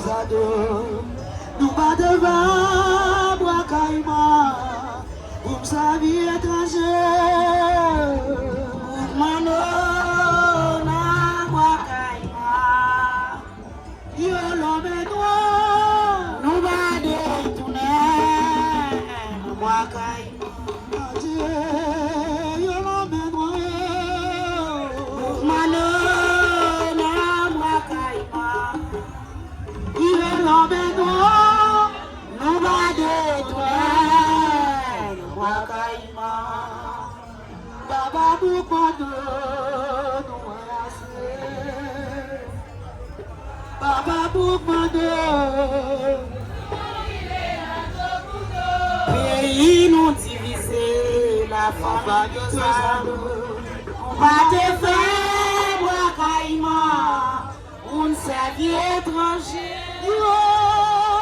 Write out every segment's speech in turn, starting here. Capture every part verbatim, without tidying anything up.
Gado, nou pa devan Bwa Kayiman pou m sèvi etranje. Boukman nan Bwa Kayiman. Yo lòbètwa, nou pa detounen Bwa Kayiman. Adye, yo lòbètwa. Boukman nan Bwa Kayiman. Yo lòbètwa, nou pa detounen Bwa Kayiman. Papa Boukman nan, nou anrase. Papa Boukman nan. Peyi nou divize, lafanmi nou pa te fè Bwa Kayiman. Moun sèvi etranje. Yo,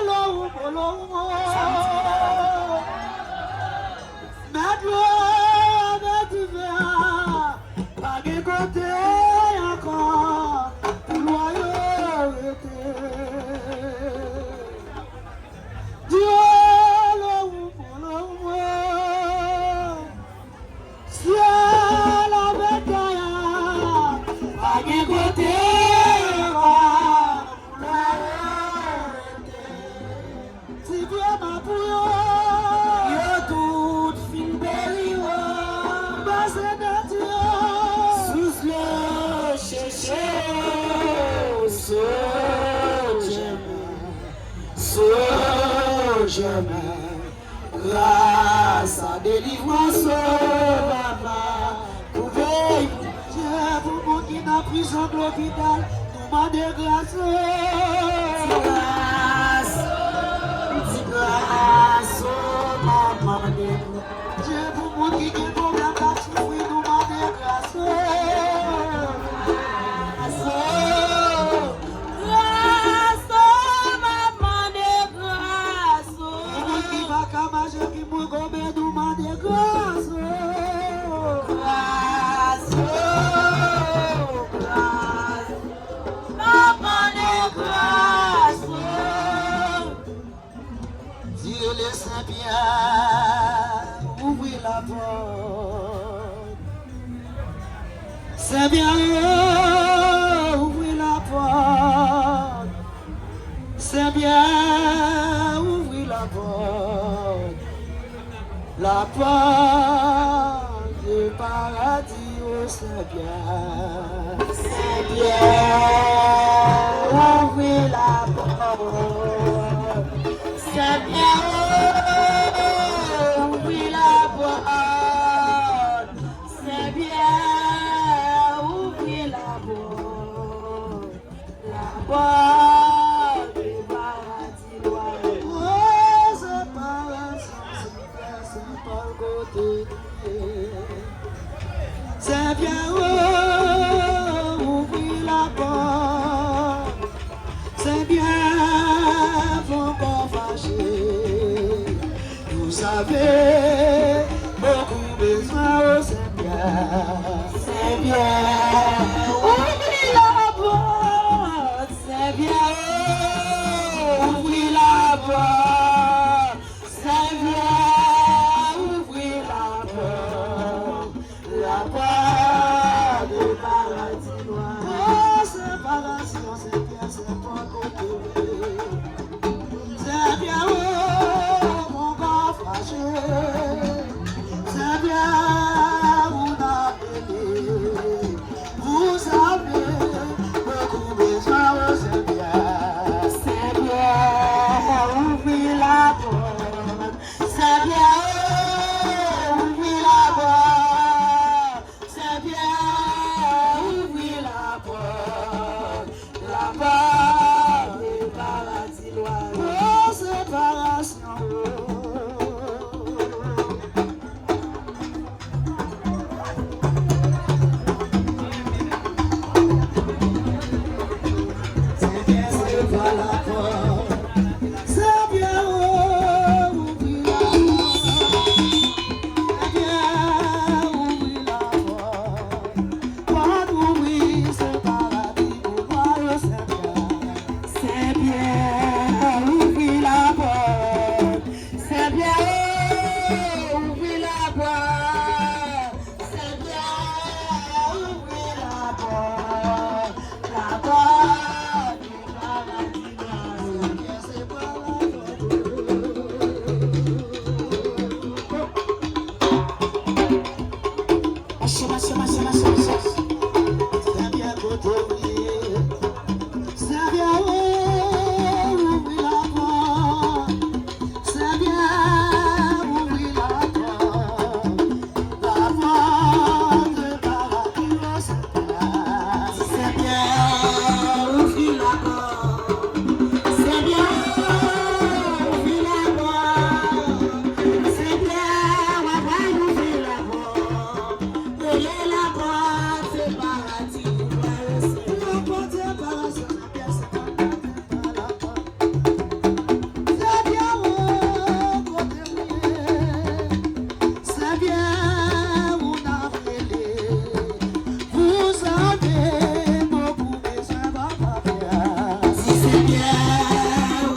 lo, wo, lo, wo. Mèt yo, mèt divè a, pa gen kote ankò pou lwa yo rete. Yo, lo, wo, lo, wo. Syèl avèk tè a, pa gen kote ankò pou lwa yo rete. Ti pye mapou yo, yo tout fin peri, wo. Basen nati yo, sous dlo cheche yo, sot jèmen, sot jèmen. Gras a delivrans, o Papa, pou peyi. Dye pou moun ki nan prizon, lopital, nou mande gras, o. Di gras, di gras, o Papa, mande gras. Dye pou moun ki gen pwoblèm, k ap soufri, nou mande gras, o. Gras, o. Gras, o, m ap mande gras. Pou moun ki pa ka mache, ki mouri gonbe, nou mande gras, o. Gras, o, gras. N ap mande gras, o. Di rele Sen Pyè, ouvri lapòt. Sen Pyè, ouvri lapòt. Sen Pyè, ouvri lapòt. Lapòt de paradi, o Sen Pyè. Sen Pyè, ouvri lapòt. Sen Pyè, o, ouvri lapòt. Sen Pyè, ouvri lapòt. Lapòt de paradi lwa. O, separasyon, Sen Pyè, se pa kote nou ye. Sen Pyè, o, ouvri lapòt. Sen Pyè, fè yon kò fache. Vous avez beaucoup besoin, o Sen Pyè. Sen Pyè, ouvri lapòt. Sen Pyè, ouvri lapòt. Sen Pyè, ouvri lapòt. Lapòt de paradi lwa. O, separasyon, Sen Pyè, se pa kote w ye. Sen Pyè, o, mon kò fache. Sen Pyè, ou n ap rele. Vous avez beaucoup besoin, o Sen Pyè. Sen Pyè, ouvri lapòt. Sen Pyè, o, ouvri lapòt. Sen Pyè, ouvri lapòt. Lapòt de paradi lwa. O, separasyon. Sen Pyè, ouvri lapòt. Sen Pyè, o, ouvri lapòt. Sen Pyè, ouvri lapòt. Pòt ouvri, se paradi pou lwa yo, Sen Pyè. Sen Pyè,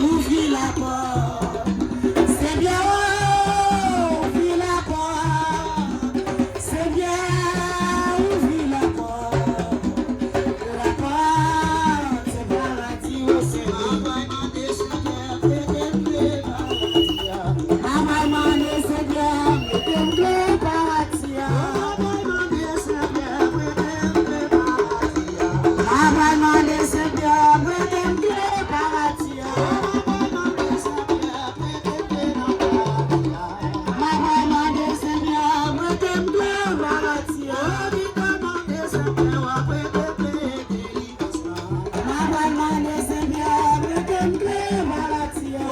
Ouvri lapòt. Senyè, ouvri lapòt. Senyè, ouvri lapòt. Lapòt, se paradi, o Senyè. Mwen mande Senyè, mete m kle paradi a. Mwen mande Senyè, mete m kle paradi a. Mwen mande Senyè, mete m kle paradi a. Mwen mande Senyè, mete m kle paradi a. Mwen mande Senyè, mete m kle paradi a.